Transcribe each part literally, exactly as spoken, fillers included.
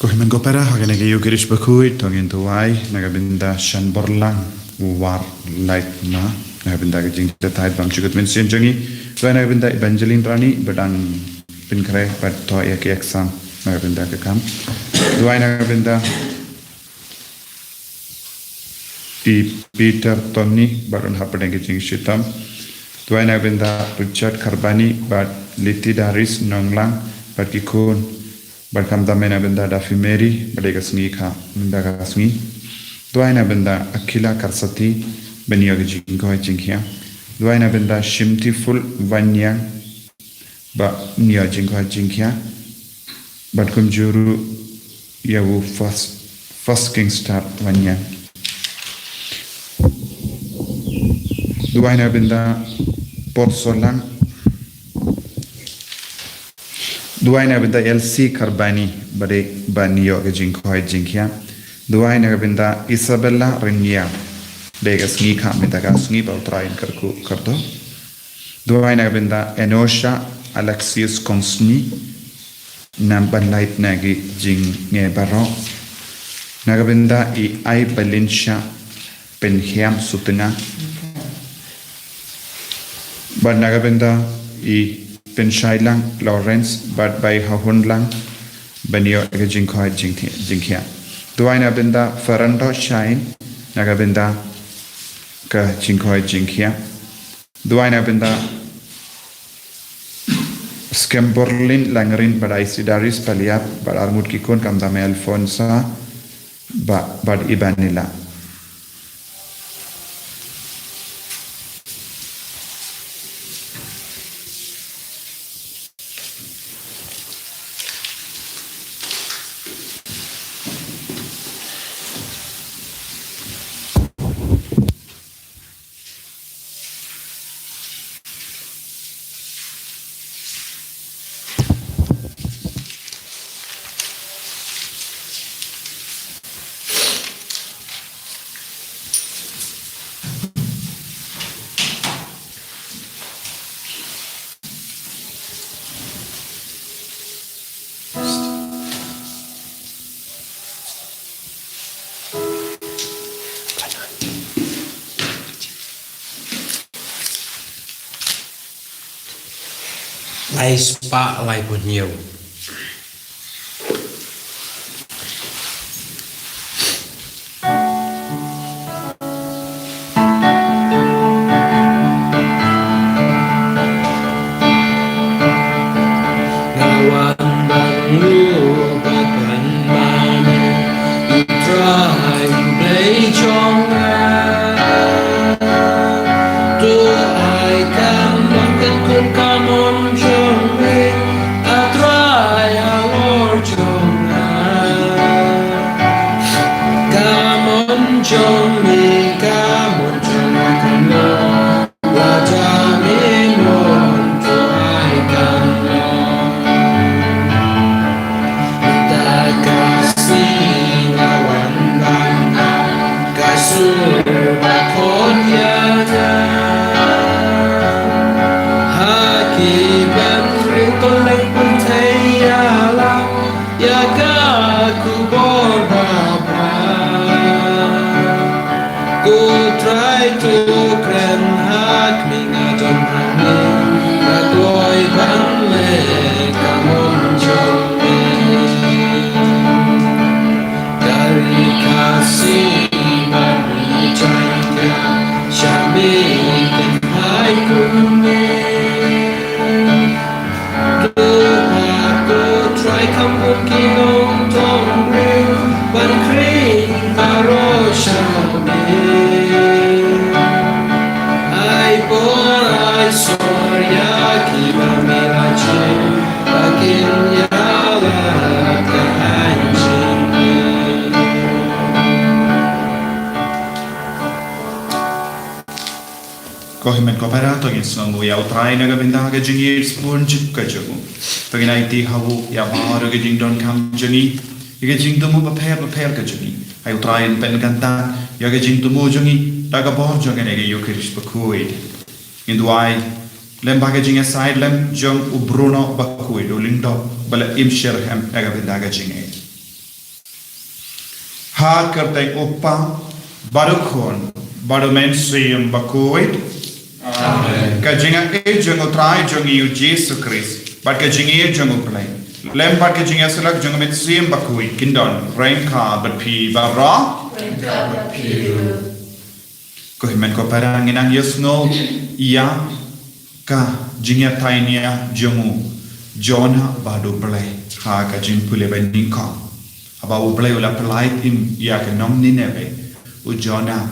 Ko hynmen ko para, ha kane ka Ïukharist bakhuid, to ngin duwai na ka bynta Shanborlang Warlaitma, na ka bynta ka jingthaid bymjukut mynsiem jong ngi. Duwai na ka bynta Evangeline Rani, ba dang pynkhreh bad thoh ïa ki exam na ka bynta ka kam. Duwai na ka bynta i Peter Tony bad un hapdeng ki jingshitom. Duwai na ka bynta Richard Kharbani bad Liti Daris Nonglang bad ki khun. Bad khamtam na ka bynta Daffy Mary ba dei ka sngi kha mynta ka sngi. Duwai na ka bynta Akila Karsati ban ïoh ka jingkoit jingkhiah. Duwai na ka bynta Shimtiful Wanyang ba un ïoh jingkoit jingkhiah. Bad kumjuh ruh ïa u Fas Fas Kingstar Wanyang. Duwai na ka bynta Porsolang. Duwai na ka bynta Elsie Kharbani ba dei ban ïoh ka jingkoit jingkhiah. Duwai na ka bynta Isabella Rynïaw. Dei ka sngi kha mynta ka sngi ba U Trai un kyrkhu kyrdoh. Duwai na ka bynta Enosha Alexius Kongsni. Namban lait na ki jingeh baroh. Na ka bynta i Ai Balinsha Pynhiam Sutnga. Bad na ka bynta i Pynshailang Lawrence bad Bai Hahunlang ban ïoh ka jingkoit jingthi- jingkhiah. Duwai na ka bynta Fernando Shine na ka bynta ka jingkoit jingkhiah. Duwai na ka bynta Skemborlin Langrin bad Isidaris Paliap bad arngut ki khun khamtam Alfonsa ba- bad Ibanila. Lai spah laiphew hynñiew. Nga wan ban ïoh bad ban mane, U Trai U Blei jong nga. To ai kam long katkum ka mon jong me, A Trai halor jong nga. Ka mon jong me, ka mon jong nga kan long. Lada me mon to ai kan long. Mynta ka sngi nga wan ban ai ka sur ba khot ïa nga. Ha ki bynriew to leit pynthei ïalam ïa ka khubor babha. Ko Trai to kren ha khmih, nga don hangne, nga kloi ban leh ka mon jong me. Ka ri Khasi bad ri Jaiñtia, sha me pynhai kumne. To pha ko Trai kham bun ki nongtong briew ban khring baroh sha me. Ai por ai sor ïa kiba me la jin, ba kin ïalap ka aiñ jong me. Ko hynmen ko para, to ngin sngewnguh ïa U Trai na ka bynta ka jingïeit sbun jyp ka jong u. To ngin aiti ha u ïa baroh ka jingdonkam jong ngi, ïa ka jingthmu bapher bapher ka jong ngi. Ai U Trai un pynkyntang ïa ka jingthmu jong ngi da ka bor jong kane ka Ïukharist bakhuid. Ngin duwai lem bad ka jingïasaid lem jong u Bruno bakhuid, u lyngdoh ba la im shitrhem na ka bynta ka jingngeit. Ha kyrteng U Kpa, bad U Khun, bad U Mynsiem Bakhuid. Amen. Ka jingïeit jong U Trai jong ngi U Jisu Khrist, bad ka jingïeit jong U Blei, lem bad ka jingïasyllok jong U Mynsiem Bakhuid, kin don ryngkat bad phi baroh. Ryngkat bad phi ruh. Ko hynmen ko para, ngi nang ïohsngew ïa ka jingïathuhlypa jong u Jonah bad U Blei ha ka Jingpule Banyngkong. Haba U Blei u la pyllait im ïa ka nong Nineveh, u Jonah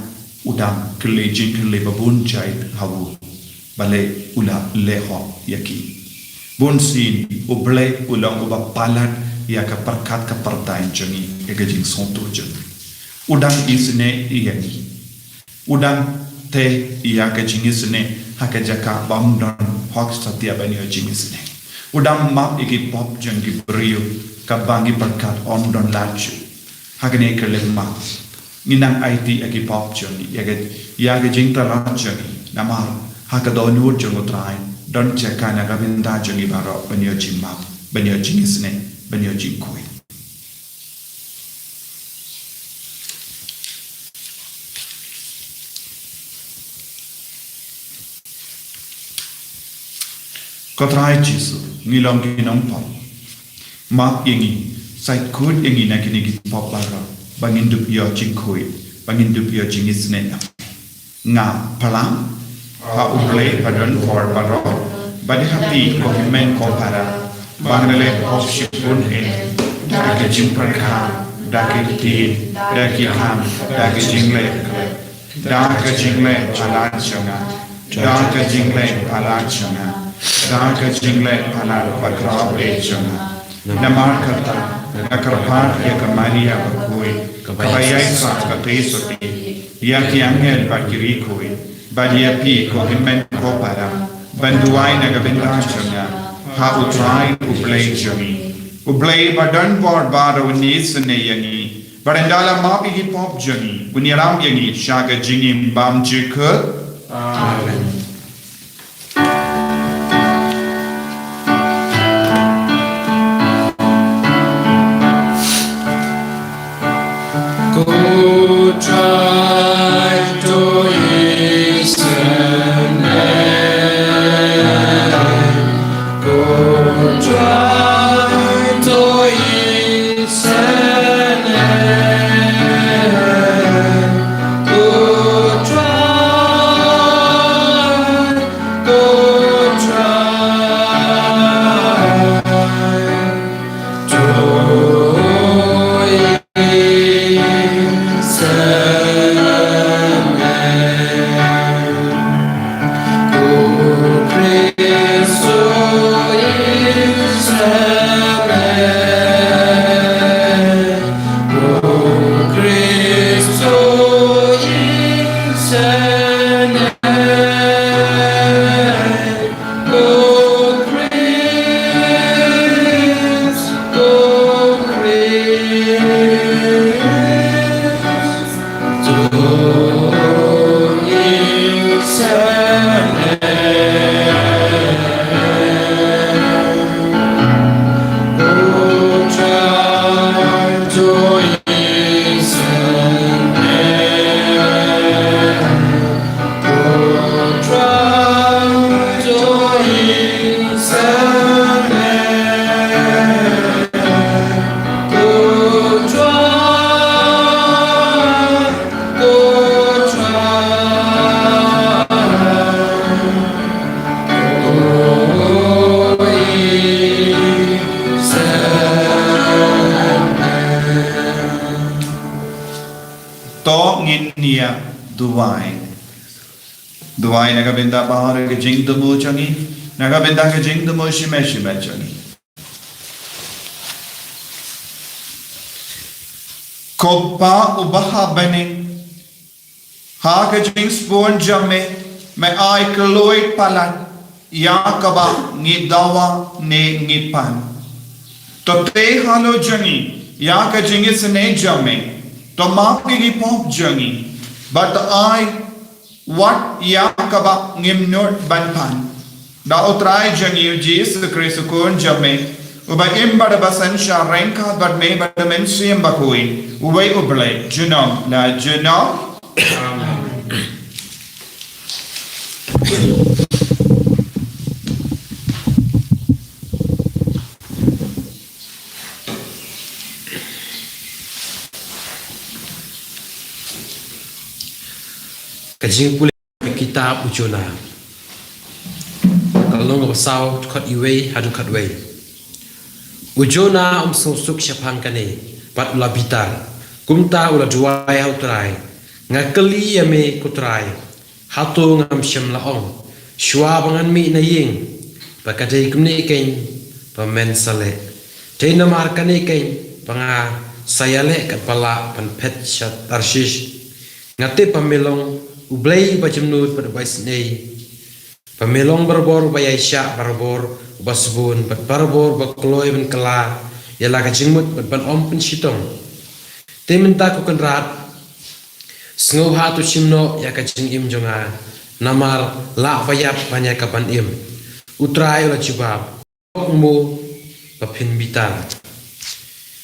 u dang kylli jingkylli ba bun jait ha u, balei u la leh hok ïa ki. Bunsien U Blei u long uba palat ïa ka pyrkhat ka pyrthei jong ngi, ïa ka jingsngewthuh jong ngi. U dang isynei ïa ngi. U dang tei ïa ka jingisynei ha ka jaka bym don hok satia ban ïoh jingisynei. U dang map ïa ki pop jong ki briew kaba ngi pyrkhat ym don lad shuh. Ha kane ka lymap ngi nang aiti ïa ki pop jong ngi, ïa ka, ïa ka jingtharai jong ngi. Namar ha ka dohnud jong U Trai don jaka na ka bynta jong ngi baroh ban ïoh jingmap, ban ïoh jingisynei, ban ïoh jingkhuid. Ko Trai Jisu, ngi long ki nongpop. Map ïa ngi, sait khuid ïa ngi na kine ki pop baroh, ba ngin dup ïoh jingkhuid, ba ngin dup ïoh jingisynei. Nga pyrshang ha U Blei ba don bor baroh, bad ha phi ko hynmen ko para, ba nga la leh pop shibun eh, da ka jingpyrkhat, da ka ktien, da ki kam, da ka jingleh, da ka jingleh palat jong nga, da ka jingleh palat jong nga, da ka jingleh palat bakhraw eh jong nga. Namar kata, nga kyrpad ïa ka Maria Bakhuid, kaba ïaisah katei sotti ïa ki angel bad ki riewkhuid, bad ïa phi ko hynmen ko para, ban duwai na ka bynta jong nga ha U Trai U Blei jong ngi. U Blei ba don bor baroh un isynei ïa ngi, bad ynda la map ïa ki pop jong ngi, un ïarap ïa ngi sha ka jingim bymjukut. Amen. Ko Trai to isynei, ko Trai to isynei, ko Trai, ko Trai. To ngin ïa duwai. Duwai na ka bynta baroh ka jingthmu jong ngi, na ka bynta ka jingthmu shimet shimet jong ngi. Ko Kpa uba ha bneng, ha ka jingsbun jong me, me ai kloi palat ïa kaba ngi dawa ne ngi pan. To tei halor jong ngi ïa ka jingisynei jong me, to map ïa ki pop jong ngi, bad to ai wat ïa kaba ngim nud ban pan. Da U Trai jong ngi U Jisu Khrist U Khun jong me, Uba im bad uba synshar ryngkat bad me bad u Mynsiem Bakhuid, uwei U Blei, junom la junom. Amen. Ka jingpule ka kitab u Jonah. Ka lynnong ba saw, dkhot uwei haduh khatwei. U Jonah um sngewsuk shaphang kane, bad u la bitar. Kumta u la duwai ha U Trai. Nga kylli ïa me ko Trai, hato ngam shym la ong, shuwa ba ngan mih na ïing, ba ka dei kumne keiñ ba men sa leh? Dei namar kane keiñ ba nga sa ïaleh katba lah ban phet sha Tarshish. Nga tip ba me long U Blei uba jemnud bad uba isynei, ba me long barabor uba ïaishah, barabor uba sbun, bad barabor uba kloi ban kylla ïa la ka jingmut bad ban ym pynshitom. Te mynta ko Kynrad, sngewbha to shim noh ïa ka jingim jong nga, namar lah ba ïap ban ïa ka ban im. U Trai u la jubab, ym mo ba phin bitar.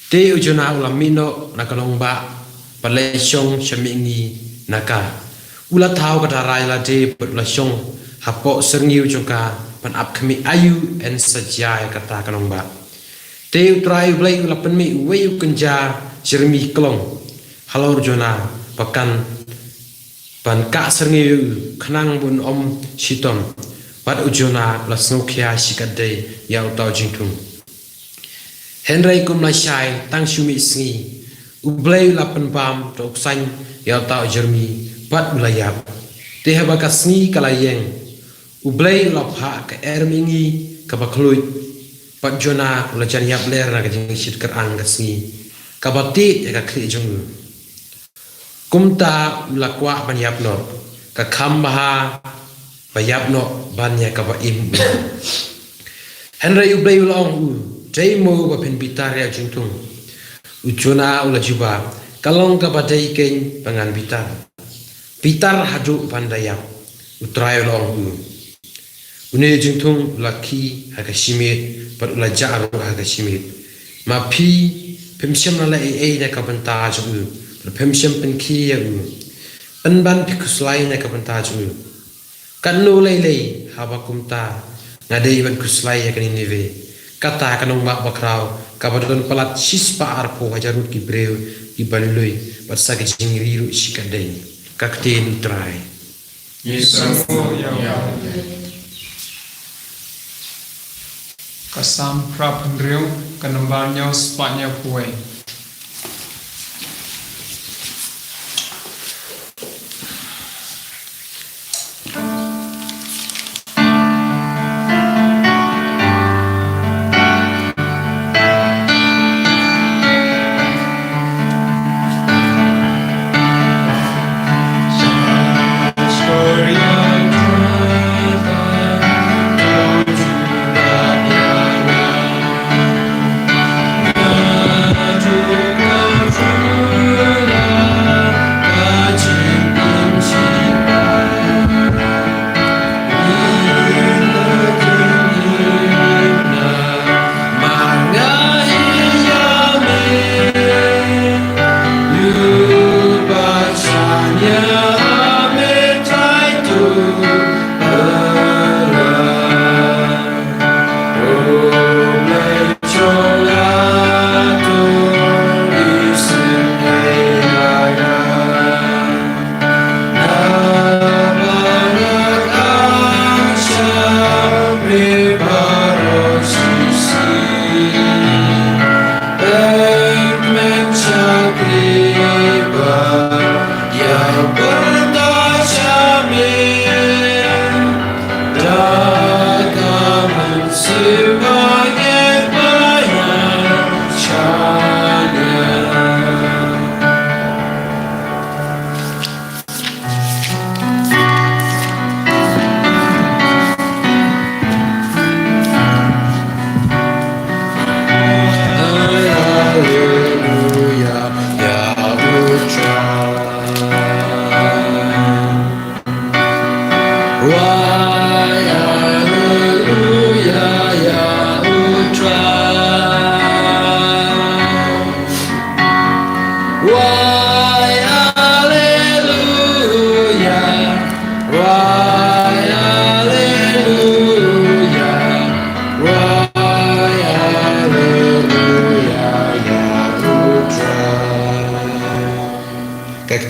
Te u Jonah u la mih noh na ka nongbah, bad leit shong sha mihngi na ka. U la thaw ka dara ïa lade bad u la shong hapoh syrngiew jong ka, ban ap khmih aïu yn sa jia ïa kata ka nongbah. Te U Trai U Blei u la pynmih uwei u kynja jermi klong halor u Jonah, ba kan ban kah syrngiew ïa u khnang ba un ym shitom. Bad u Jonah u la sngewkhia shikatdei ïa uta u jingthung. Hynrei kum lashai tang shu mih sngi, U Blei u la pynbam da u ksaiñ ïa uta u jermi, bad u la ïap. Te haba ka sngi ka la ïeng, U Blei u la phah ka er mihngi kaba khluit, bad u Jonah u la jan ïap ler na ka jingshit kyrang ka sngi, kaba tied ïa ka khlieh jong u. Kumta u la kwah ban ïap noh, ka kham bha ba ïap noh ban ïa kaba im u. Hynrei U Blei u la ong ïa u, dei mo ba phin bitar ïa u jingthung? U Jonah u la jubab, ka long kaba dei keiñ ba ngan bitar, bitar haduh ban da ïap. U Trai u la ong ïa u, une u jingthung u la khie ha ka shimiet, bad u la jah ruh ha ka shimiet. Ma phi, phim shym la leh ei ei na ka bynta jong u, bad phim shym pynkhie ïa u. Pynban phi khuslai na ka bynta jong u. Katno lei lei haba kumta nga dei ban khuslai ïa ka Ninive, kata ka nongbah bakhraw, kaba don palat shispah arphew hajar ngut ki briew kiba lui lui, bad sa ki jingri ruh shikatdei. Ka ktien U Trai. Ngi sngewbha ïa u. Ka Salm phra phew hynriew, ka nombar hynñiew spah hynñiewphew wei.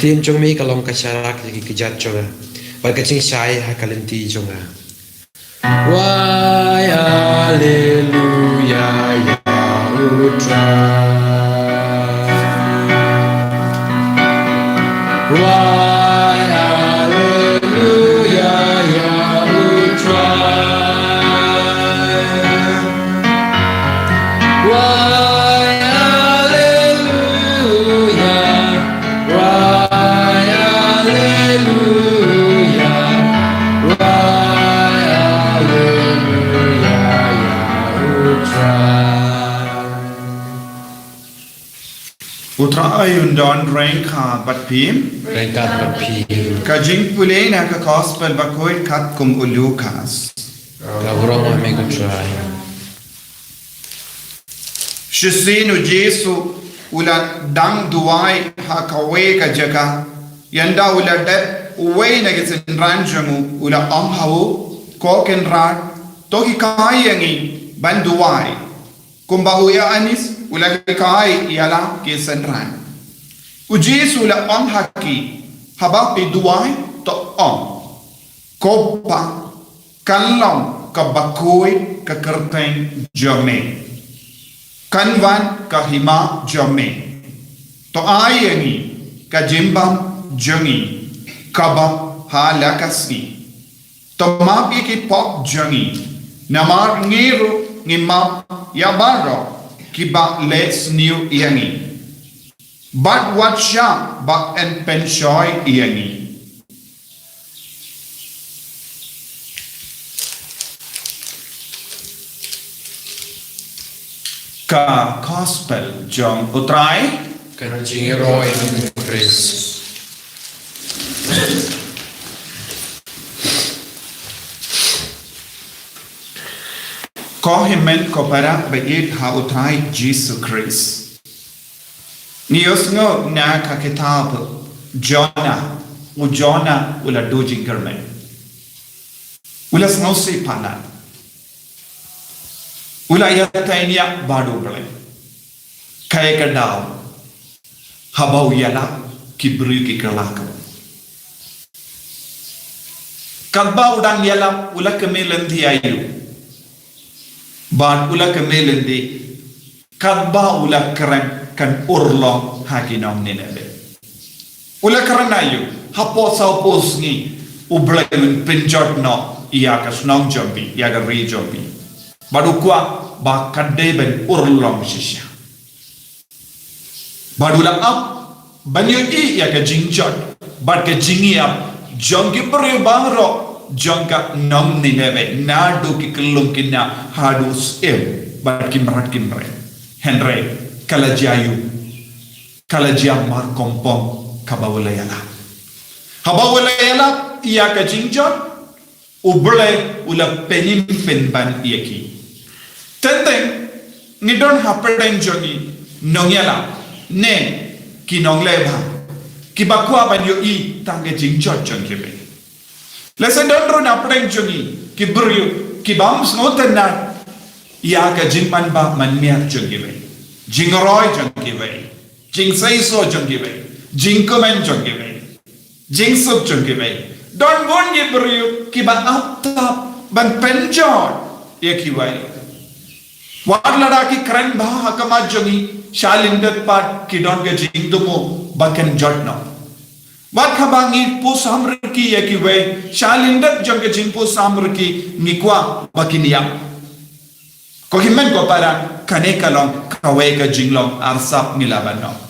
Ktien jong me ka long ka sharak ïa ki kjat jong nga, bad ka jingshai ha ka lynti jong nga. Wai Alleluia ïa U Trai. Wai Alleluia ïa U Trai. Wai Alleluia. Wai Alleluia. Wai Alleluia ïa U Trai. U Trai un don ryngkat bad phi. Ryngkat bad phi. Ka jingpule na ka Gospel bakhuid katkum u Lukas. Ka burom ha me ko Trai. Shisien u Jisu u la dang duwai ha kawei ka jaka. Ynda u la dep, uwei na ki synran jong u u la ong ha u, Ko Kynrad, to hikai ïa ngi ban duwai, kumba u Ïoannis u la hikai ïa la ki synran. U Jisu u la ong ha ki, Haba phi duwai, to ong, Ko Pa, kan long kaba khuid ka kyrteng jong me. Kan wan ka hima jong me. To ai ïa ngi ka jingbam jong ngi kaba ha la ka sngi. To map ïa ki pop jong ngi, namar ngi ruh ngi map ïa baroh kiba leh sniew ïa ngi. Bad wat shah ba yn pynshoi ïa ngi. Ka Gospel jong U Trai. Ka jingïaroh ïa me ko Khrist. Ko hynmen ko para ba ïeit ha U Trai Jisu Khrist. Ngi ïohsngew na ka kitab Jonah, u Jonah u la duh jingkyrmen. U la sngewsih palat. U la ïathuh ïa bad U Blei. Kaei ka daw haba u ïalap ki briew ki kylla kum. Katba u dang ïalap u la kynmaw lynti aïu. Bad u la kynmaw lynti katba u la kren kan urlong ha ki nong Nineveh. U la kren aïu, hapoh saw phew sngi U Blei un pynjot noh ïa ka shnong jong phi, ïa ka ri jong phi. Bad u kwah ba ka dei ban urlong shisha. Bad u la ap ban ïohi ïa ka jingjot bad ka jingïap jong ki briew baroh jong ka nong Nineveh, naduh ki khyllung khynnah haduh syiem bad ki mrad ki mrad. Hynrei ka la jia aïu, ka la jia mar kongpong kaba u la ïalap. Haba u la ïalap ïa ka jingjot, U Blei u la pynïeng pynban ïa ki. Teng teng ngi don hapdeng jong ngi nongïalap ne ki nongleh bha kiba kwah ban ïohi tang ka jingjot jong kiwei. Lehse don ruh hapdeng jong ngi ki briew ki bym sngewtynnad ïa ka jingmanbha manmiat jong kiwei, jingroi jong kiwei, jingseisoh jong kiwei, jingkmen jong kiwei, jingsuk jong kiwei. Don bun ki briew kiba ap tap ban pynjot ïa kiwei. Wat lada ki kren bha ha khmat jong ngi, sha lyndet pat ki don ka jingthmu ba kin jot noh. Wat haba ngi pyrshang rkhie ïa kiwei, sha lyndet jong ka jingpyrshang rkhie ngi kwah ba kin ïap. Ko hynmen ko para, kane ka long kawei ka jinglong arsap ngi lah ban ong.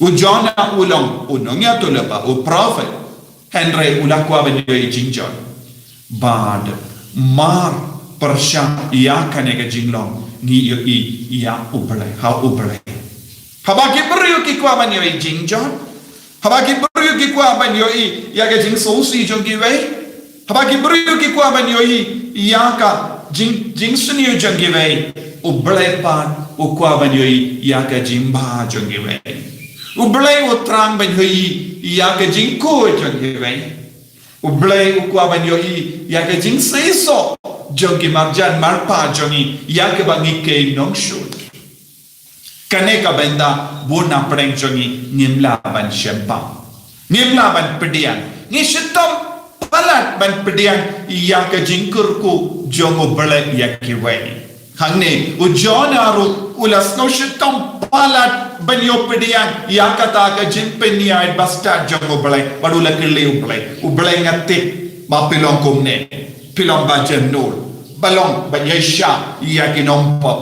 U Jonah u long u nongïathuhlypa, u prophet. Hynrei u la kwah ban ïohi jingjot. Bad mar pyrshah ïa kane ka jinglong ngi ïohi ïa U Blei, ha U Blei. Haba ki briew ki kwah ban ïohi jingjot, haba ki briew ki kwah ban ïohi ïa ka jingsngewsih jong kiwei, haba ki briew ki kwah ban ïohi ïa ka jing, jingsniew jong kiwei, U Blei pat u kwah ban ïohi ïa ka jingbha jong kiwei. U Blei u thrang ban ïohi ïa ka jingkhuid jong kiwei. U Blei u kwah ban ïohi ïa ka jingseisoh jong ki marjan marpa jong ngi, ïa kaba ngi kheiñ nongshun. Kane ka bynta bun na pdeng jong ngi ngim lah ban shemphang. Ngim lah ban pdiang. Ngi shitom palat ban pdiang ïa ka jingkyrkhu jong U Blei ïa kiwei. Hangne u Jonah ruh u la sngew shitom palat ban ïoh pdiang ïa kata ka jingpynïaid bastad jong U Blei. Bad u la kylli U Blei, U Blei, nga tip ba phi long kumne, phi long ba jemnud, ba long ba ïaishah ïa ki nongpop,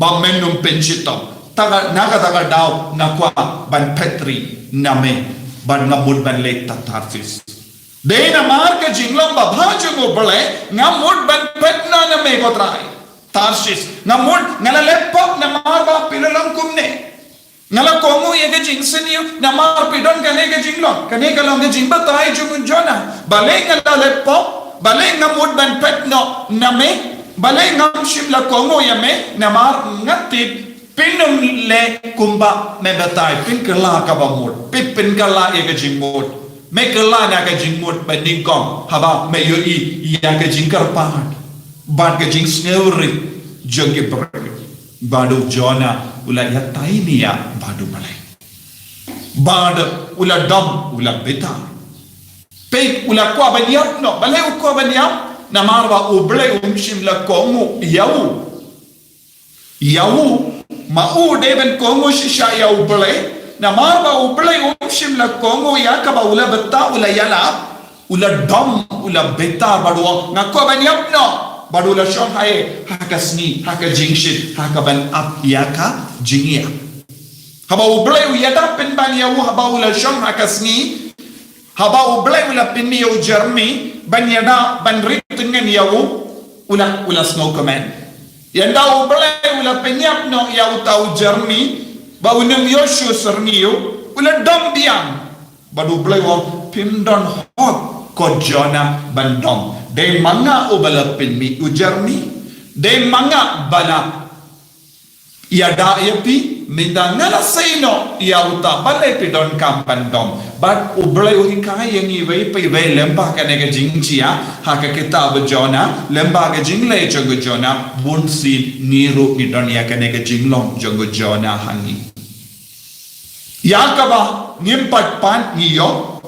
ba men ym pynshitom. Tang na kata ka daw nga kwah ban phet ri na me bad nga mut ban leit Tarsis. Dei namar ka jinglong babha jong U Blei nga mut ban phet noh na me, ko Trai. Tarsis, nga mut, nga la leh pop namar ba phi la long kumne. Nga la kohnguh ïa ka jingsniew namar phi don kane ka jinglong. Kane ka long ka jingbatai jong u Jonah. Balei nga la leh pop, balei nga mut ban phet noh na me, balei ngam shym la kohnguh ïa me, namar nga tip phin ym leh kumba me batai, phin kylla kaba mut, phin pynkylla ïa ka jingmut. Me kylla na ka jingmut ba nyngkong haba me ïohi ïa ka jingkyrpad bad ka jingsngewrit jong ki briew. Bad u Jonah u la ïatai nia bad U Blei. Bad u la dom, u la bitar. Peit, u la kwah ban ïap noh, balei u kwah ban ïap? Namar ba U Blei um shym la kohnguh ïa u. Ïa u, ma u dei ban kohnguh shisha ïa U Blei, namar ba U Blei um shym la kohnguh ïa kaba u la btah, u la ïalap, u la dom, u la bitar bad u ong, nga kwah ban ïap noh. Bad u la shong ha, ha ka sngi, ha ka jingshit, ha kaban ap ïa ka jingïap. Haba U Blei u ïada pynban ïa u, haba u la shong ha ka sngi, haba U Blei u la pynmih ïa u Jeremia ban ïada, ban rit tyngen ïa u, u la, u la sngewkmen. Ynda U Blei u la pynïap noh ïa uta u Jeremia ba un ym ïoh shuh syrngiew, u la dom biang. Bad U Blei u ong, phim don hok, ko Jonah, ban dom. Dei ma nga uba la pynmih u Jeremia. Dei ma nga ba la ïada ïa phi, mynta nga la sei noh ïa uta, balei phi donkam ban dom? Bad U Blei u hikai ïa ngi iwei pa iwei lyngba kane ka jingjia ha ka kitab u Jonah, lyngba ka jingleh jong u Jonah. Bunsien ngi ruh ngi don ïa kane ka jinglong jong u Jonah ha ngi. Ïa kaba ngim pat pan ngi ïoh,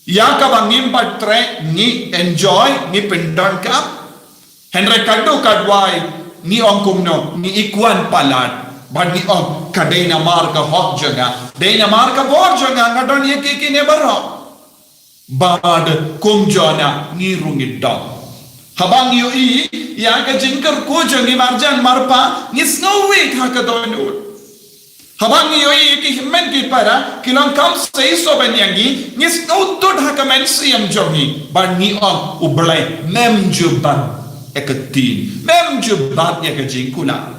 ïa kaba ngim pat treh ngi enjoy, ngi pyndonkam. Hynrei ka dei ka duwai, ngi ong kumno, ngi ïakhun palat bad ngi ong, ka dei namar ka hok jong nga, dei namar ka bor jong nga, nga don ïa ki kine baroh. Bad kum Jonah ngi ruh ngi dom. Haba ngi ïohi ïa ka jingkyrkhu jong ngi marjan marpa, ngi sngew weak ha ka dohnud. Haba ngi ïohi ki hynmen ki para ki long kam seisoh ban ïa ngi, ngi sngewthuh ha ka mynsiem jong ngi bad ngi ong, U Blei, mem ju bat ïa ka ktien, mem ju bat ïa ka jingkular.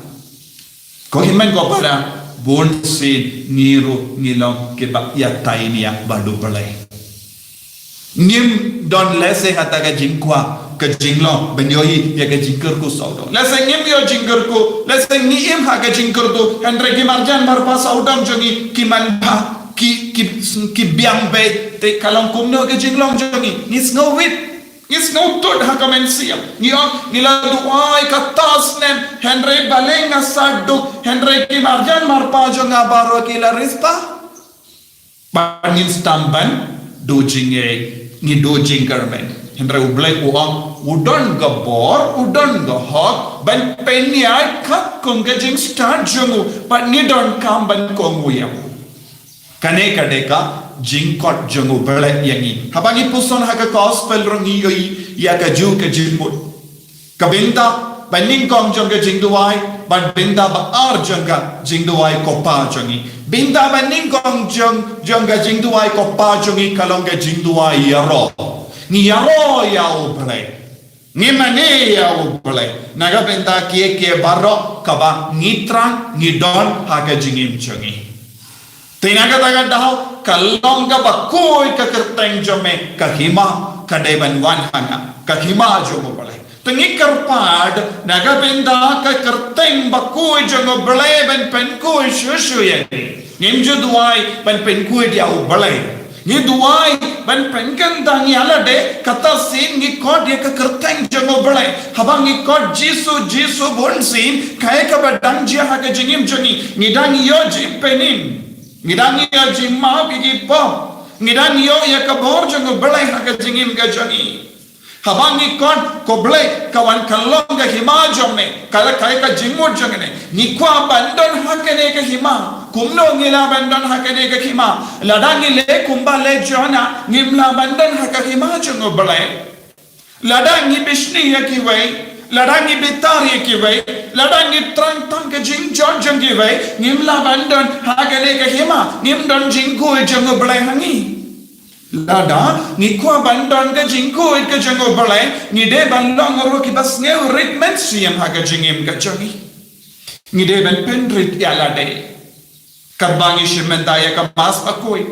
Ko hynmen ko para, bunsien ngi ruh ngi long kiba ïatai nia bad U Blei. Ngim don lehse ha kata ka jingkwah, ka jinglong ban ïohi ïa ka jingkyrkhu sawdong. Lehse ngim ïoh jingkyrkhu, lehse ngi im ha ka jingkyrkhu, hynrei ki marjan marpa sawdong jong ngi ki manbha, ki, ki, ki biang beit, te ka long kumno ka jinglong jong ngi? Ngi sngew weak, ngi sngewthuh ha ka mynsiem. Ngi ong, ngi la duwai katto snem, hynrei balei nga sah duk, hynrei ki marjan marpa jong nga baroh ki la riewspah. Bad ngim sdang ban duh jingngeit, ngi duh jingkyrmen. Hynrei U Blei u ong, u don ka bor, u don ka hok ban pynïaid katkum ka jingstad jong u, bad ngi donkam ban kohnguh ïa u. Kane ka dei ka jingkot jong U Blei ïa ngi. Haba ngi puson ha ka gospel ruh ngi ïohi ïa kajuh ka jingmut. Ka bynta ba nyngkong jong ka jingduwai, bad bynta ba ar jong ka jingduwai ko Pa jong ngi. Bynta ba nyngkong jong, jong ka jingduwai ko Pa jong ngi ka long ka jingduwai ïaroh. Ngi ïaroh ïa U Blei. Ngi mane ïa U Blei na ka bynta kiei kiei baroh kaba ngi thrang, ngi don ha ka jingim jong ngi. Te na kata ka daw, ka long kaba khuid ka kyrteng jong me, ka hima ka dei ban wan ha nga, ka hima jong U Blei. Te ngi kyrpad na ka bynta ka kyrteng ba khuid jong U Blei ban pynkhuid shuh shuh ïa ngi. Ngim ju duwai ban pynkhuid ïa U Blei. Ngi duwai ban pynkynthang ïa lade, kata sien ngi khot ïa ka kyrteng jong U Blei. Haba ngi khot Jisu, Jisu bun sien, kaei kaba dang jia ha ka jingim jong ngi, ngi dang ïoh jingpynim, ngi dang ïoh jingmap ïa ki pop, ngi dang ïoh ïa ka bor jong U Blei ha ka jingim ka jong ngi. Haba ngi khot, ko Blei, ka wan ka long ka hima jong me, ka la kaei ka jingmut jong me. Ngi kwah ban don ha kane ka hima. Kumno ngi lah ban don ha kane ka hima? Lada ngi leh kumba leh Jonah, ngim lah ban don ha ka hima jong U Blei. Lada ngi bishni ïa kiwei, lada ngi bitar ïa kiwei, lada ngi thrang tang ka jingjot jong kiwei, ngim lah ban don ha kane ka hima, ngim don jingkhuid jong U Blei ha ngi. Lada ngi kwah ban don ka jingkhuid ka jong U Blei, ngi dei ban long ruh kiba sngewrit mynsiem ha ka jingim ka jong ngi. Ngi dei ban pynrit ïa lade. Katba ngi shim bynta ïa ka Mass Bakhuid,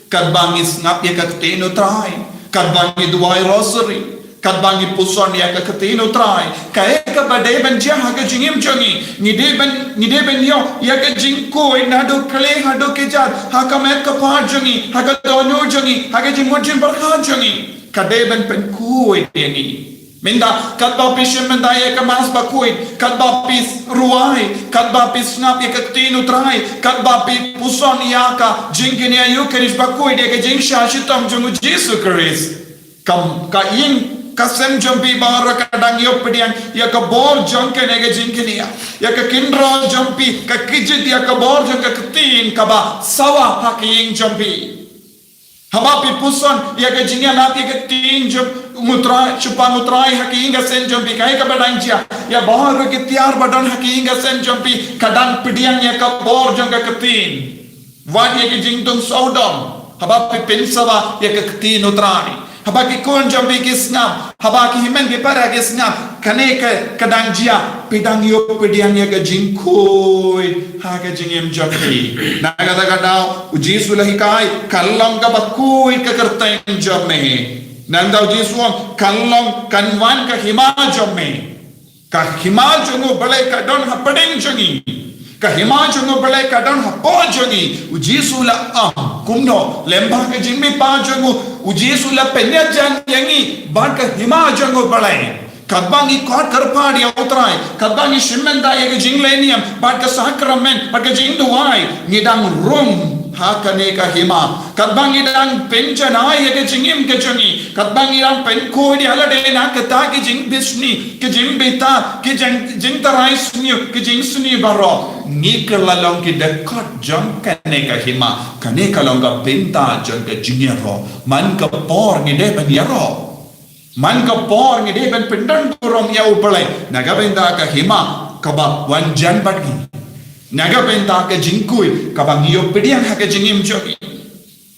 katba ngi sngap ïa ka ktien U Trai, katba ngi duwai Rosary, katba ngi puson ïa ka ktien U Trai, kaei kaba dei ban jia ha ka jingim jong ngi? Ngi dei ban, ngi dei ban ïoh ïa ka jingkhuid naduh khlei haduh kjat, ha ka met ka phad jong ngi, ha ka dohnud jong ngi, ha ka jingmut jingpyrkhat jong ngi. Ka dei ban pynkhuid ïa ngi. Mynta, katba phi shim bynta ïa ka Mass Bakhuid, katba phi rwai, katba phi sngap ïa ka ktien U Trai, katba phi puson ïa ka jingkñia Ïukharist Bakhuid, ïa ka jingshah shitom jong U Jisu Khrist. Ka, ka ïing ka sem jong phi baroh ka dang ïoh pdiang ïa ka bor jong kane ka jingkñia. Ïa ka kynroh jong phi ka kjit ïa ka bor jong ka ktien kaba sawa ha ka ïing jong phi. Haba phi puson ïa ka jingïalap ïa ka ktien jong U Trai, shaphang U Trai ha ka ïing ka sem jong phi, kaei kaba dang jia? Ïa baroh ki tiar ba don ha ka ïing ka sem jong phi ka dang pdiang ïa ka bor jong ka ktien. Wat ïa ka jingdum sawdong. Haba phi pynsawa ïa ka ktien U Trai, haba ki khun jong phi ki sngap, haba ki hynmen ki para ki sngap, kane ka, ka dang jia, phi dang ïoh pdiang ïa ka jingkhuid ha ka jingim jong phi. Na kata ka daw, U Jisu la hikai, kan long kaba khuid ka kyrteng jong me. Nangta U Jisu u ong, kan long, kan wan ka hima jong me. Ka hima jong U Blei ka don hapdeng jong ngi. Ka hima jong U Blei ka don hapoh jong ngi. U Jisu u la ong kumno, lem bad ka jingmihpat jong u, U Jisu u la pynïajan ïa ngi bad ka hima jong U Blei. Katba ngi khot kyrpad ïa U Trai, katba ngi shim bynta ïa ka jingleh niam bad ka sakramen bad ka jingduwai, ngi dang rung ha kane ka hima. Katba ngi dang pynjanai ïa ka jingim ka jong ngi, katba ngi dang pynkhuid ïa lade na kata ki jingbishni, ki jingbitar, ki jing, jingtharai sniew, ki jingsniew baroh, ngi kylla long ki dkhot jong kane ka hima. Kane ka long ka bynta jong ka jingïaroh. Man ka por ngi dei ban ïaroh. Man ka por ngi dei ban pyndon burom ïa U Blei na ka bynta ka hima kaba wan jan bad ngi, na ka bynta ka jingkhuid kaba ngi ïoh pdiang ha ka jingim jong ngi.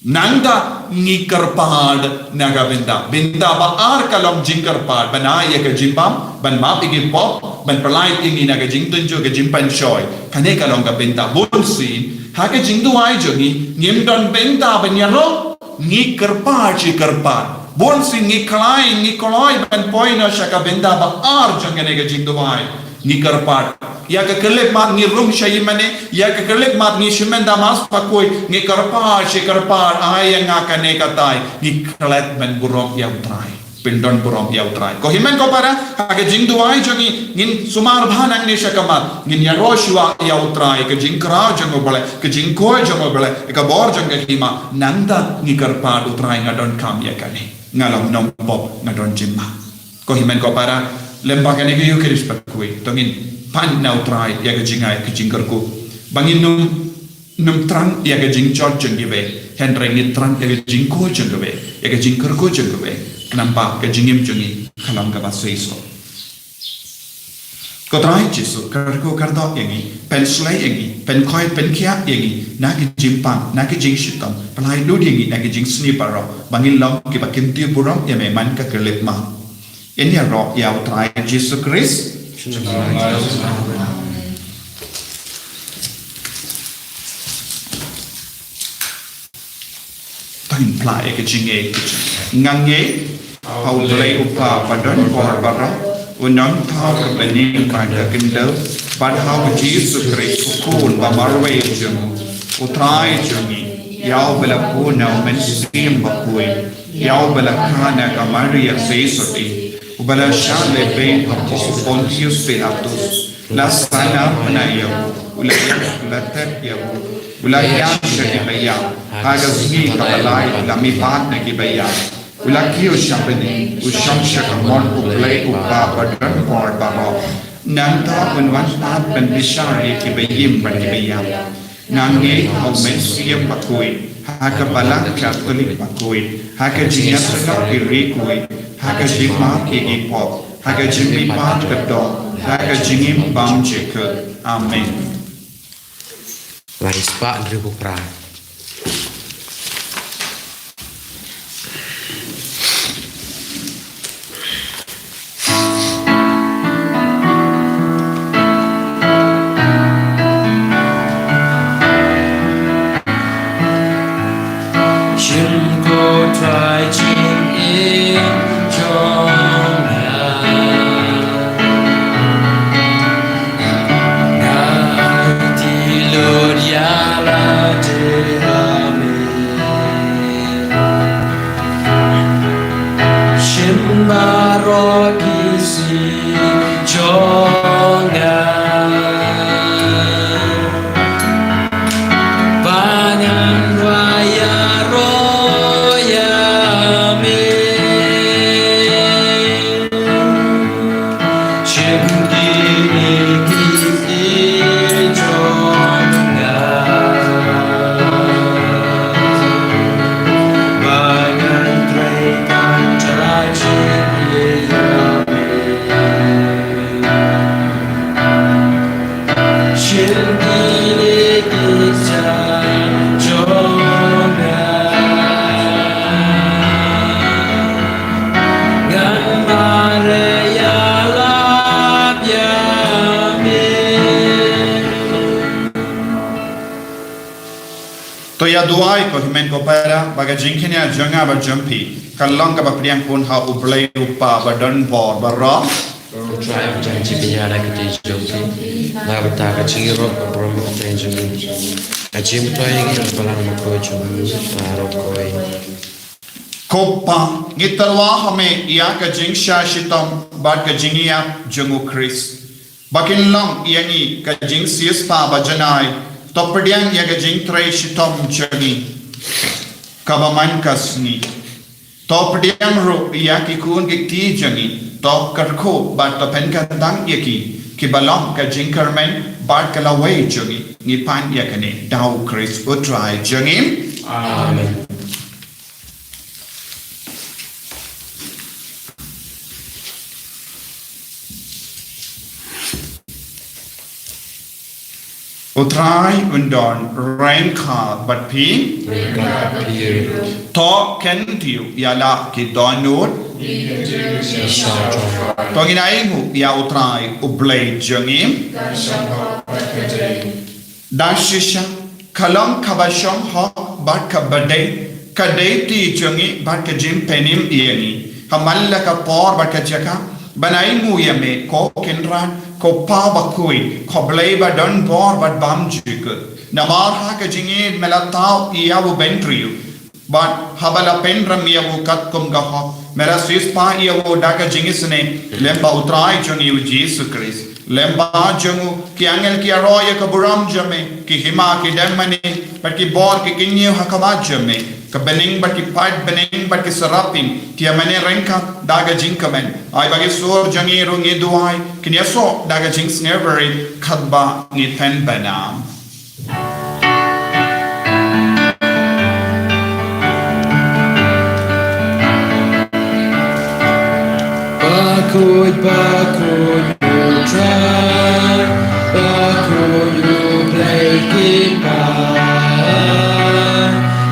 Nangta ngi kyrpad na ka bynta. Bynta ba ar ka long jingkyrpad, ban ai ïa ka jingbam, ban map ïa ki pop, ban pyllait ïa ngi na ka jingtynjuh ka jingpynshoi. Kane ka long ka bynta. Bunsien ha ka jingduwai jong ngi ngim don bynta ban ïaroh, ngi kyrpad shi kyrpad. Bunsien ngi khlaiñ, ngi kloi ban poi noh sha ka bynta ba ar jong kane ka jingduwai. Ngi kyrpad. Ïa ka khyllipmat ngi rung sha ïingmane, ïa ka khyllipmat ngi shim bynta Mass Bakhuid, ngi kyrpad shi kyrpad, ai ïa nga kane katai. Ngi klet ban burom ïa U Trai. Pyndon burom ïa U Trai. Ko hynmen ko para, ha ka jingduwai jong ngi, ngin sumar bha nangne sha khmat, ngin ïaroh shuwa ïa U Trai, ka jingkhraw jong U Blei, ka jingkhuid jong U Blei, ka bor jong ka hima. Nangta ngi kyrpad, U Trai, nga donkam ïa kane. Nga long nongpop, nga don jingma. Ko hynmen ko para, lem bad kane ka Ïukharist Bakhuid, to ngin pan na U Trai ïa ka jingai ka jingkyrkhu. Ba ngin ym, ym thrang ïa ka jingjot jong kiwei, hynrei ngin thrang ïa ka jingkhuid jong kiwei, ïa ka jingkyrkhu jong kiwei. Khnang ba ka jingim jong ngi kan long kaba shisha. Ko Trai Jisu, kyrkhu kyrdoh ïa ngi, pynshlei ïa ngi, pynkhuid pynkhiah ïa ngi na ka jingpang, na ka jingshitom, pyllait lut ïa ngi na ka jingsniew baroh, ba ngin long kiba kyntiew burom ïa me man ka khyllipmat. Ngin ïaroh ïa U Trai Jisu Khrist. Tang phla ïa ka jingngeit. Nga ngeit ha U Blei U Kpa ba don bor baroh, U Nongthaw kaba nyngkong bad ka khyndew, bad ha U Jisu Khrist U Khun ba marwei jong U Trai jong ngi. ïa uba la bun na u Mynsiem Bakhuid, ïa uba la khah na ka Maria Theisotti, uba la shah lehbeiñ ha u Pontius Pilatus, la sahnarphna ïa u, u la ïap, u la tep ïa u, u la ïaid sha kiba ïap, ha ka sngi kaba lai u la mihpat na kiba ïap, u la kiew sha bneng, u shong sha ka mon U Blei U Kpa badonbor baroh. Nangta un wan pat ban bishar ïa kiba im bad kiba ïap. Nga ngeit ha u Mynsiem Bakhuid, ha ka Balang Katholik bakhuid, ha ka jingïasyllok ïa ki riewkhuid, ha ka jingmap ïa ki pop, ha ka jingmihpat ka doh, ha ka jingim bymjukut. Amen. Lai spah hynriewphew phra. Shim ko Trai jingim jong nga. Nga aiti lut ïa lade ha me. Shim baroh ki sngi jong nga. Ba ngan wan ïaroh ïa me. Shim kine ki sngi jong nga. Ba ngan trei tang sha jingïeit ïa me. Shim kine ki jingïaroh jong nga. Ngan mareh ïalap ïa me. To ïa duwai ko hynmen ko para, ba ka jingkñia jong nga bad jong phi kan long kaba pdiang khun ha U Blei U Kpa badonbor baroh. Ko Trai, pdiang jingkñia da ka kti jong phi, na ka bynta ka jingïaroh ka burom ka jong ngi. Ka jingmyntoi ïa ngi na ka balang bakhuid jong ngi baroh kawei. Ko Pa, ngi tyrwa ha me ïa ka jingshah shitom bad ka jingïap jong U Khrist, ba kin long ïa ngi ka jingsiewspah bajanai. To pdiang ïa ka jingtrei shitom jong ngi kaba man ka sngi. To pdiang ruh ïa ki khun ki kti jong ngi. To kyrkhu bad to pynkyntang ïa ki, kiba long ka jingkyrmen bad ka lawei jong ngi. Ngi pan ïa kane da U Khrist U Trai jong ngi. Amen. U Trai un don ryngkat bad phi. Ryngkat bad phi. To kyntiew ïa la ki dohnud. To ngin ainguh ïa U Trai U Blei jong ngi. Da shisha, ka long kaba shong hok bad kaba dei, ka dei kti jong ngi bad ka jingpynim ïa ngi ha man la ka por bad ka jaka ban ainguh ïa me, ko Kynrad, ko Pa bakhuid, ko Blei badonbor bad bymjukut. Namar ha ka jingïeit me la thaw ïa u Bynriew, bad haba la pynrem ïa u katkum ka hok, me la siewspah ïa u da ka jingisynei lyngba U Trai jong ngi U Jisu Khrist. Lyngba jong u ki angel ki ïaroh ïa ka burom jong me, ki hima, ki dem mane, bad ki bor ki kyñiew ha khmat jong me. Ka bneng bad ki paid bneng bad ki serapim ki ïa mane ryngkat da ka jingkmen. Ai ba ki sur jong ngi ruh, ngi duwai, kin ïasoh da ka jingsngewbha katba ngi pynbna. Bakhuid, bakhuid U Trai, bakhuid U Blei ki paidbah,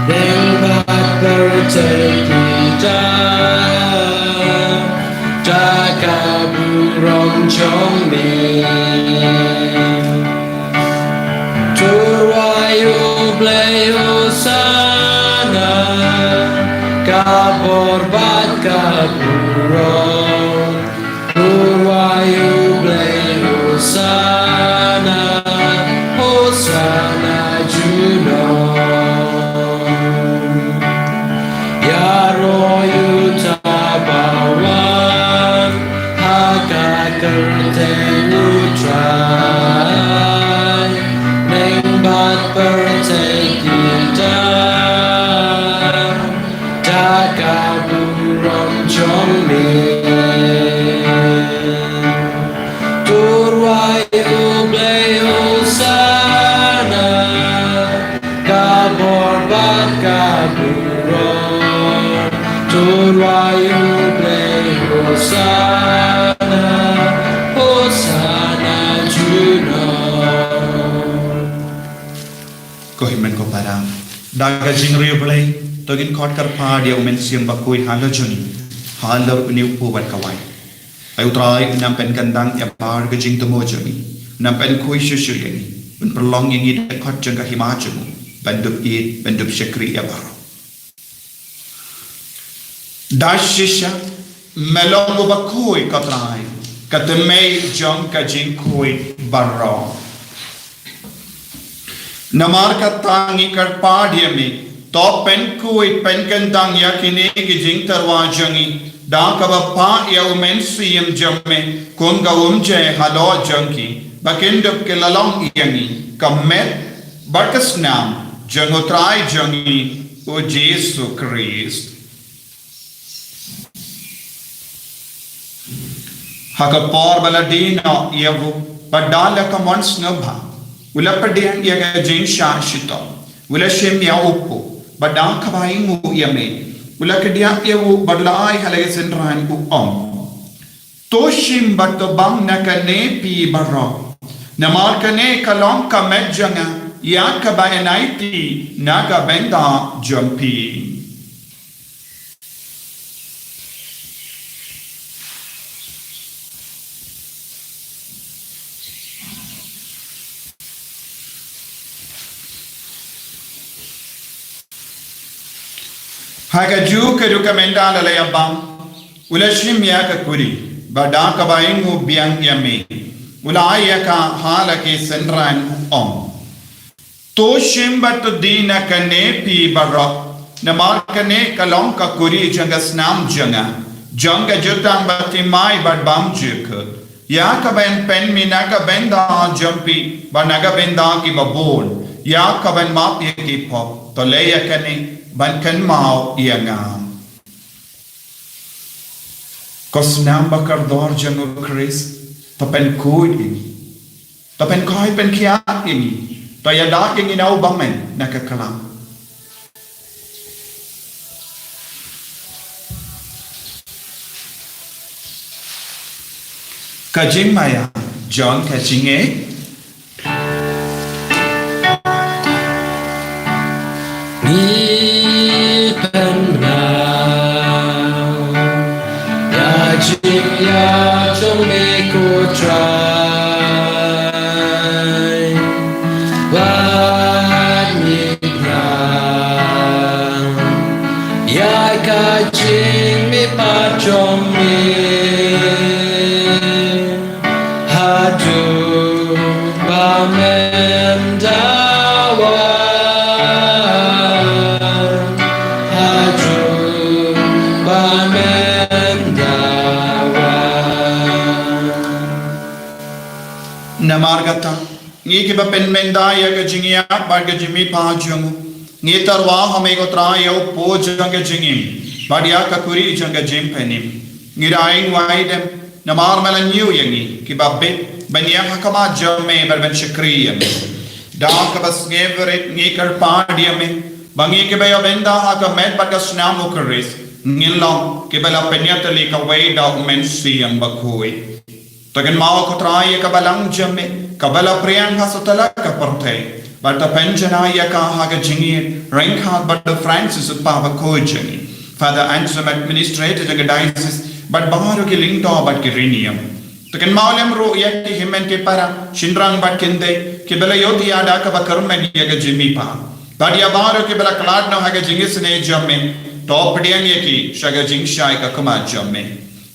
dang bad pyrthei ki dang da ka burom jong me. To rwai U Blei Hosana, ka bor bad ka burom. To rwai U Blei Hosana, Hosana junom. Hosanna, Hosanna junom. Ko hynmen ko para, da ka jingriewblei to ngin khot kyrpad ïa u Mynsiem Bakhuid ha la jong ngi, halor une u pud bad ka waiñ. Ai U Trai, un nang pynkyndang ïa baroh ka jingthmu jong ngi, un nang pynkhuid shuh shuh ïa ngi, un pynlong ïa ngi da ka kot jong ka hima jong u, ban dup ïeit, ban dup shakri ïa baroh. Da shisha, me long uba khuid, ko Trai, ka thymmei jong ka jingkhuid baroh. Namar kata ngi kyrpad ïa me, to pynkhuid pynkyndang ïa kine ki jingtyrwa jong ngi, da kaba phah ïa u Mynsiem jong me kum ka umjai halor jong ki, ba kin dup ki la long ïa ngi ka met bad ka snam jong U Trai jong ngi, U Jisu Khrist. Ha ka por ba la die noh ïa u, bad da la ka mon sngewbha, u la pdiang ïa ka jingshah shitom, u la shim ïa u pud, bad da kaba ainguh ïa me, u la kdiah ïa u, bad u la ai ha la ki synran, u ong: To shim bad to bam na kane phi baroh, namar kane ka long ka met jong nga, ïa kaba yn aiti na ka bynta jong phi. Ha kajuh ka ruh, ka mynta la la ïa bam, u la shim ïa ka kuri, bad da kaba ainguh biang ïa me, u la ai ïa ka ha la ki synran, u ong: To shim bad to die na kane phi baroh, namar kane ka long ka kuri jong ka snam jong nga, jong ka jutang bathymmai bad bymjukut, ïa kaban pynmih na ka bynta jong phi bad na ka bynta kiba bun, ïa kaban map ïa ki pop. To leh ïa kane ban kynmaw ïa nga. Ko snam ba kordor jong U Khrist, to pynkhuid ïa ngi. To pynkhuid pynkhiah ïa ngi. To ïada ïa ngi na u bymman na ka khlam. Ka jingmaïa jong ka jingngeit. Ngi pynbna ïa ka jingïaid jong me ko Trai, bad ngi pynbna ïa ka jingmihpat jong me. Haduh ba men da wan, haduh ba men da wan. Namar kata, ngi kiba pynmynda ïa ka jingïap bad ka jingmihpat jong u, ngi tyrwa ha me ko Trai ïa u pud jong ka jingim, bad ïa ka kuri jong ka jingpynim. Ngi da ai nguh ïa me, namar me la ñiew ïa ngi kiba bit, ban ïeng ha khmat jong me bad ban shakri ïa me. Da kaba sngewrit ngi kyrpad ïa me, ba ngi kiba ïoh bynta ha ka met bad ka snam U Khrist, ngin long kiba la pynïatylli kawei da u Mynsiem Bakhuid. To kynmaw ko Trai ïa ka balang jong me, kaba la pdiang ha satlak ka pyrthei. Bad to pynjanai ïa ka ha ka jingïeit, ryngkat bad u Francis u kpa bakhuid jong ngi, Father Anselm, administrator jong ka diocese, bad baroh ki lyngdoh bad ki riewniam. To kynmaw lem ruh ïa ki hynmen ki para, shynrang bad kynthei, kiba la ïohthiah da kaba kyrmen ïa ka jingmihpat. Bad ïa baroh kiba la khlad noh ha ka jingisynei jong me, to pdiang ïa ki sha ka jingshai ka khmat jong me.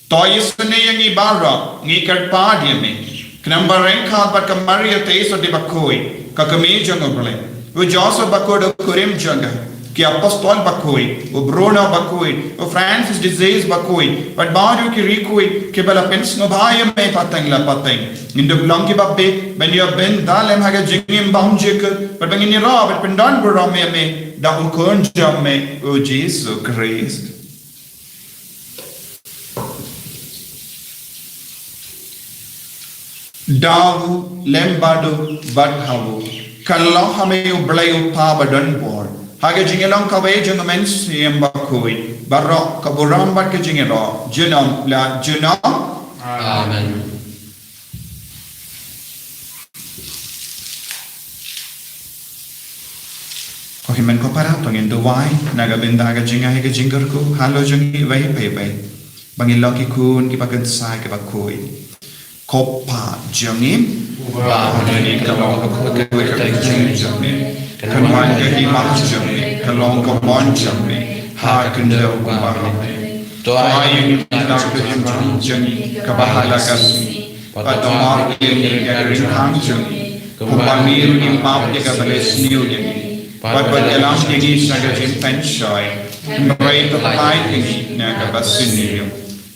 To isynei ïa ngi baroh, ngi kyrpad ïa me. Khnang ba ryngkat bad ka Maria Theisotti bakhuid, ka kmie jong U Blei, u Joseph bakhuid u kurim jong ka, ki apostol bakhuid, u Bruno bakhuid, u Francis de Sales bakhuid, bad baroh ki riewkhuid kiba la pynsngewbha ïa me pateng la pateng, ngin dup long kiba bit ban ïoh bynta lem ha ka jingim bymjukut, bad ba ngin ïaroh bad pyndon burom ïa me da u Khun jong me, u Jisu Khrist. Da u lem bad u bad ha u, kan long ha me U Blei U Kpa badonbor, Ha ka jingïalong kawei jong u Mynsiem Bakhuid, baroh ka burom bad ka jingïaroh, junom la junom. Amen. Ko hynmen ko para, to ngin duwai na ka bynta ka jingai ka jingkyrkhu halor jong ngi iwei pa iwei, ba ngin long ki khun kiba kynsai kiba khuid. Ko Pa jong ngi, uba ha bneng, ka long bakhuid ka kyrteng jong me, kan wan ka hima jong me, kan long ka mon jong me ha ka khyndew kumba ha bneng. To ai ïa ngi mynta ka jingim jong ngi kaba ha la ka sngi, bad to map ïa ngi ïa ka ringtang jong ngi, kumba ngi ruh ngi map ïa kiba la sniew ïa ngi, bad wat ïalam ïa ngi sha ka jingpynshoi, hynrei to pynlait ïa ngi na kaba sniew.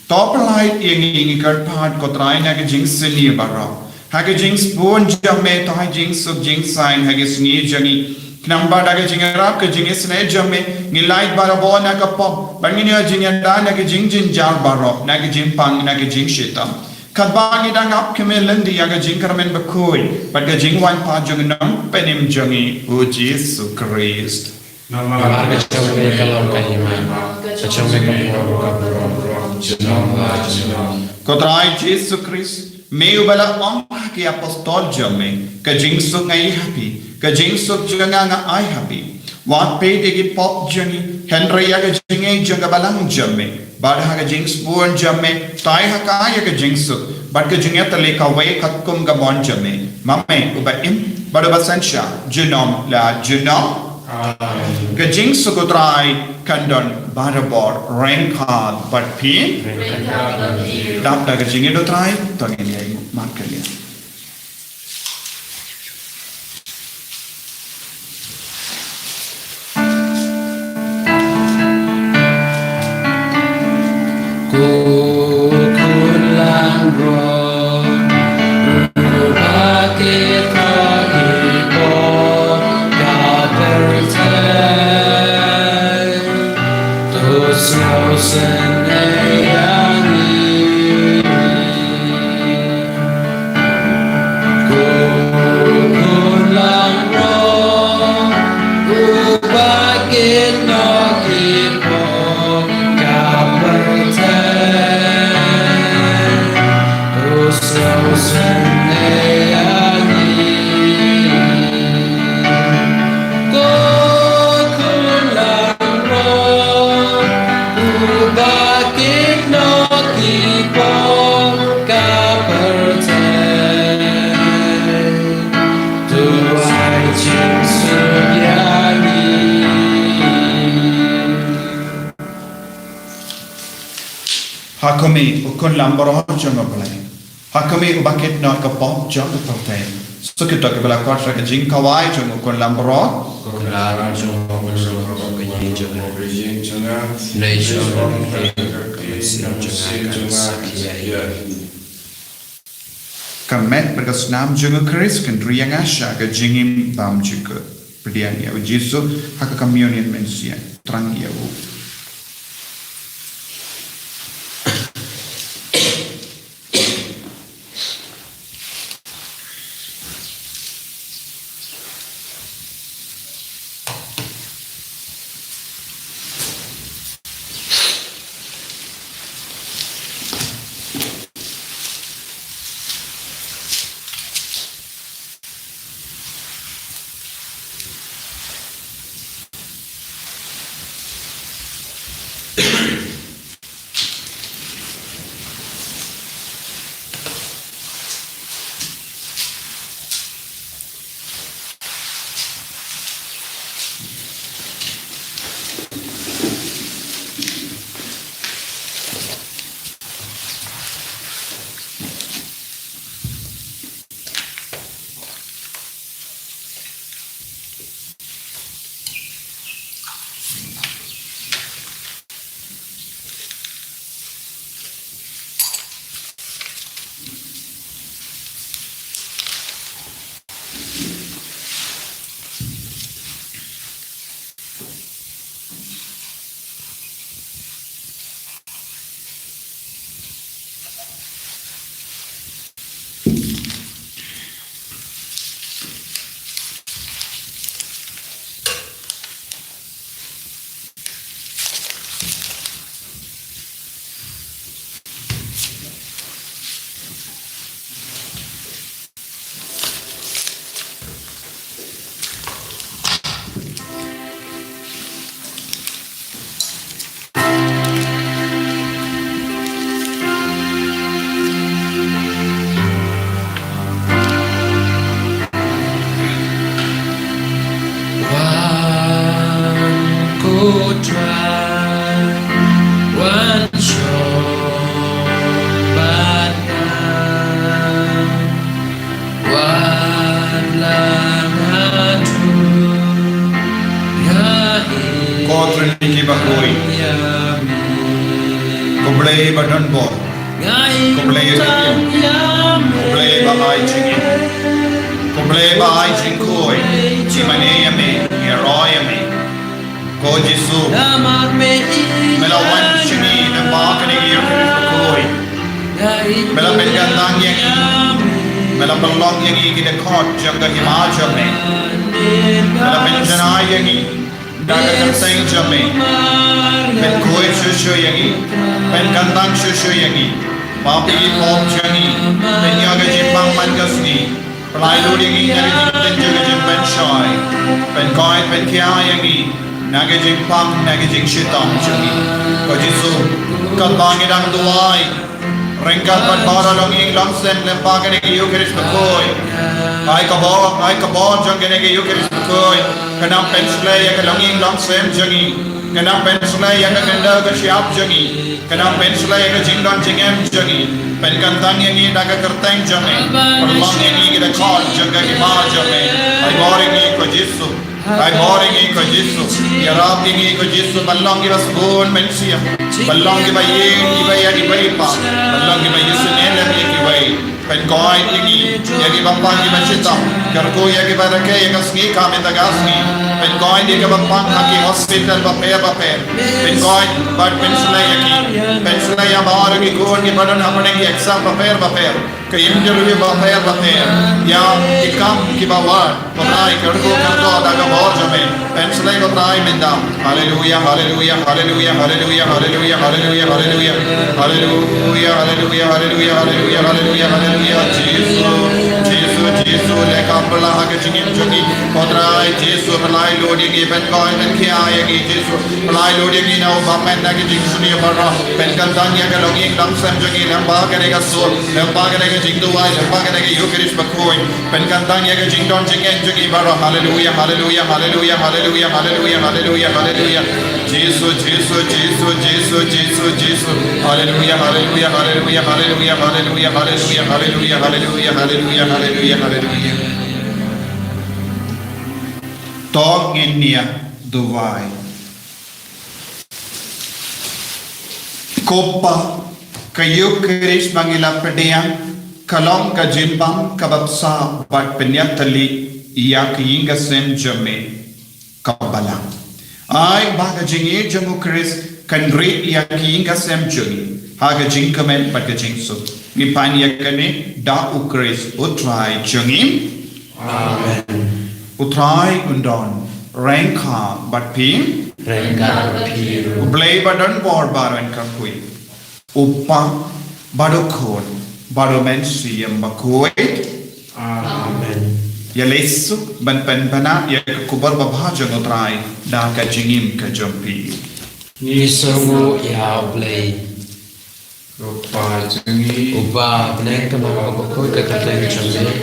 To pynlait ïa ngi, ngi kyrpad ko Trai, na ka jingsniew baroh. Ha ka jingsbun jong me to ai jingsuk jingsaiñ ha ka sngi jong ngi. Khnang ba da ka jingïarap ka jingisynei jong me, ngin lait barabor na ka pop, bad ngin ïoh jingïada na ka jingjynjar baroh, na ka jingpang, na ka jingshitom. Katba ngi dang ap kmen lynti ïa ka jingkyrmen bakhuid bad ka jingwan pat jong u Nongpynim jong ngi, u Jisu Khrist. Namar ka jong me ka long ka hima, ka jong me ka long ka burom, junom la junom. Ko Trai Jisu Khrist, me uba la ong ha ki apostol jong me, ka jingsuk nga ai ha phi, ka jingsuk jong nga nga ai ha phi. Wat peit ïa ki pop jong ngi, hynrei ïa ka jingïeit jong ka balang jong me. Bad ha ka jingsbun jong me, to ai ha ka ïa ka jingsuk bad ka jingïatylli kawei katkum ka mon jong me, ma me uba im bad uba synshar junom la junom. Amen. Ka jingsuk u Trai kan don barabor ryngkat bad phi. Dap da ka jingïeit u Trai, to ngin ïa ïeng markylliang. Ko khun langbrot uba kit ha ki pop ka pyrthei, to sngewsynei ïa ngi. Ko khun langbrot uba kit noh ki pop ka pyrthei, to sngewsynei ïa ngi. Ko khun langbrot uba kit noh ki pop ka pyrthei, to ai jingsuk ïa ngi. Ha khmih, u khun langbrot jong U Blei. Ha khmih, uba kit noh ka pop jong ka pyrthei. Sa kito kiba la khot sha ka jingkhawai jong u khun langbrot. Ko Khun langbrot jong U Blei, ka ïing jong nga, nei sha ka kyrteng ka mynsiem jong nga kan sakhi ïa ngi. Ka met bad ka snam jong U Khrist kan ri ïa nga sha ka jingim bymjukut. Pdiang ïa U Jisu ha ka communion mynsiem. Thrang ïa u. ïa kiba khuid. Ko Blei ba don bor. Ko Blei ba im. Ko Blei ba ai jingim. Ko Blei ba ai jingkhuid. Ngi mane ïa me, ngi ïaroh ïa me. Ko Jisu, me la wan sha ngi lyngba kane ka Eucharist bakhuid. Me la pynkyntang ïa ngi. Me la pynlong ïa ngi ki dkhot jong ka hima jong me. Me la pynjanai ïa ngi da ka kyrteng jong me. Pynkhuid shuh shuh ïa ngi. Pynkyntang shuh shuh ïa ngi. Ba phi pop jong ngi. Pynïoh ka jingpang man ka sngi. Pynlait lut ïa ngi na ka jingpyntip jong ka jingpynshoi. Pynkoit pynkhia ïa ngi na ka jingpang na ka jingshitom jong ngi. Ko Jisu, katba ngi dang duwai, ryngkat bad baroh longïing longsem lyngba kane ka Eucharist bakhuid. Ai ka bor, ai ka bor jong kane ka Eucharist bakhuid. Kan nang pynshlei ïa ka longïing longsem jong ngi. Kan nang pynshlei ïa ka khyndew ka shyiap jong ngi. Kan nang pynshlei ïa ka jingdon jingem jong ngi. Pynkyntang ïa ngi da ka kyrteng jong me. Pynlong ïa ngi ki dkhot jong ka hima jong me. Ai bor ïa ngi ko Jisu. Ai bor ïa ngi ko Jisu. Ïarap ïa ngi ko Jisu ban long kiba sbun mynsiem. Ban long kiba ïeit kiba ïeit kiba ïeit pa. Ban long kiba ïeit sngewlem ïa kiwei. Pynkoit ïa ngi ïa kiba pang kiba shitom. Kyrkhu ïa kiba rakhe ïa ka sngi ka mynta ka sngi. Pynkoit ïa kiba pang ha ki hospital bapher bapher. Pynkoit bad pynshlei ïa ki. Pynshlei ïa baroh ki khun kiba don hapdeng ki exam bapher bapher. Ka interview bapher bapher. Ïa ki kam kiba wad. Ko Trai, kyrkhu kyrdoh da ka bor jong me. Pynshlei ko Trai mynta. Haleluia, haleluia, haleluia, haleluia, haleluia, haleluia, haleluia. Haleluia, haleluia, haleluia, haleluia, haleluia, haleluia. Jisu, Jisu, Jisu, leh kam pynlah ha ka jingim jong ngi. Ko Trai Jisu, pynlait lut ïa ngi, pynkoit pynkhia ïa ngi Jisu. Pynlait lut ïa ngi na u bymman na ka jingsniew baroh. Pynkyntang ïa ka longïing longsem jong ngi lyngba kane ka sur, lyngba kane ka jingduwai, lyngba kane ka Eucharist bakhuid. Pynkyntang ïa ka jingdon jingngeit jong ngi baroh. Haleluia, haleluia, haleluia, haleluia, haleluia, haleluia, haleluia. Jisu, Jisu, Jisu, Jisu, Jisu, Jisu. Haleluia, haleluia, haleluia, haleluia, haleluia, haleluia, haleluia, haleluia, haleluia, haleluia, haleluia. To ngin ïa duwai. Ko Pa, ka Eucharist ba ngi la pdiang, ka long ka jingbam kaba bsa bad pynïatylli ïa ka ïing ka sem jong me ka Balang. Ai ba ka jingïeit jong u Khrist kan rieh ïa ka ïing ka sem jong ngi ha ka jingkmen bad ka jingsuk. Ngi pan ïa kane da u Khrist u Trai jong ngi. Amen. U Trai un don ryngkat bad phi. Ryngkat bad phi ruh. U Blei ba don bor baroh un kyrkhu. U Pa bad u Khun bad u Mynsiem Bakhuid. Amen. Ïaleh suk ban pynbna ïa ka khubor babha jong u Trai da ka jingim ka jong phi. Ngi sngewnguh ïa u Blei. Ko Pa jong ngi. U Pa, ha bneng, to ïakynduh bakhuid ka kyrteng jong me.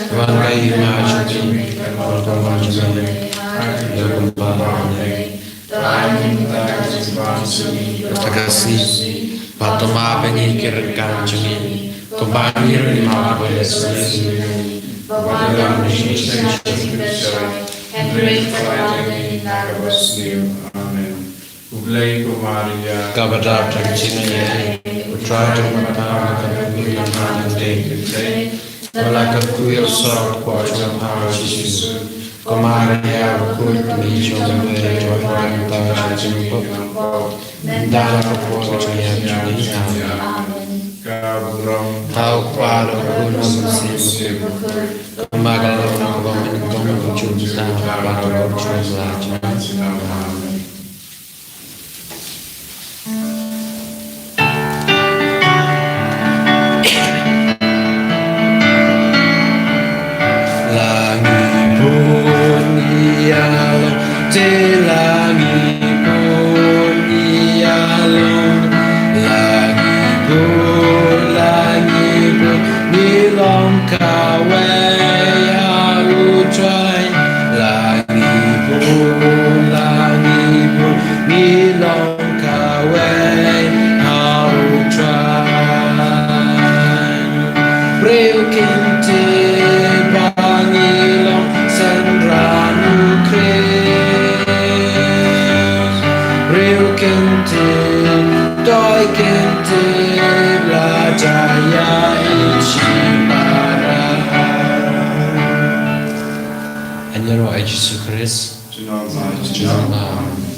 To wanrah ka hima jong me. To wanrah ka mon jong me ha ka khyndew kumba ha bneng. To ai ïa ngi mynta ka jingpang sngewbha mynta ka sngi. Bad to map ïa ngi ki ryngkat jong ngi, kumba ngi ruh ngi map ïa kiba ïasngewsih ïa ngi. Bad wat ym ai ngi shet sha ka jingpynshoi, hynrei to wanrah ïa ngi na kaba sniew. Amen. Khublei ko Maria, kaba dap da ka jingaiei, U Trai u don bad pha, la kyrkhu ïa u Blei, la kyrkhu ïa u Soh Kpoh jong pha U Jisu. Ko Maria bakhuid, to wan da ka jingpynpaw, mynta la ka por jong ka jingïap jong ngi. Amen. Ka burom ha U Kpa, ha U Khun, ha U Mynsiem Bakhuid, kumba ka long, kumba mynta, kumba mynta, bad kumba mynta. La ngi bun ïalong, te la ngi bun ïalong. La ngi bun, la ngi bun, ngi long kawei ha U Trai. La ngi bun, la ngi bun, ngi long kawei ha U Trai. Briew kin tip ba ngi long synran U Khrist. Hynrei ïa u Jisu Khrist, Jngai, jngai.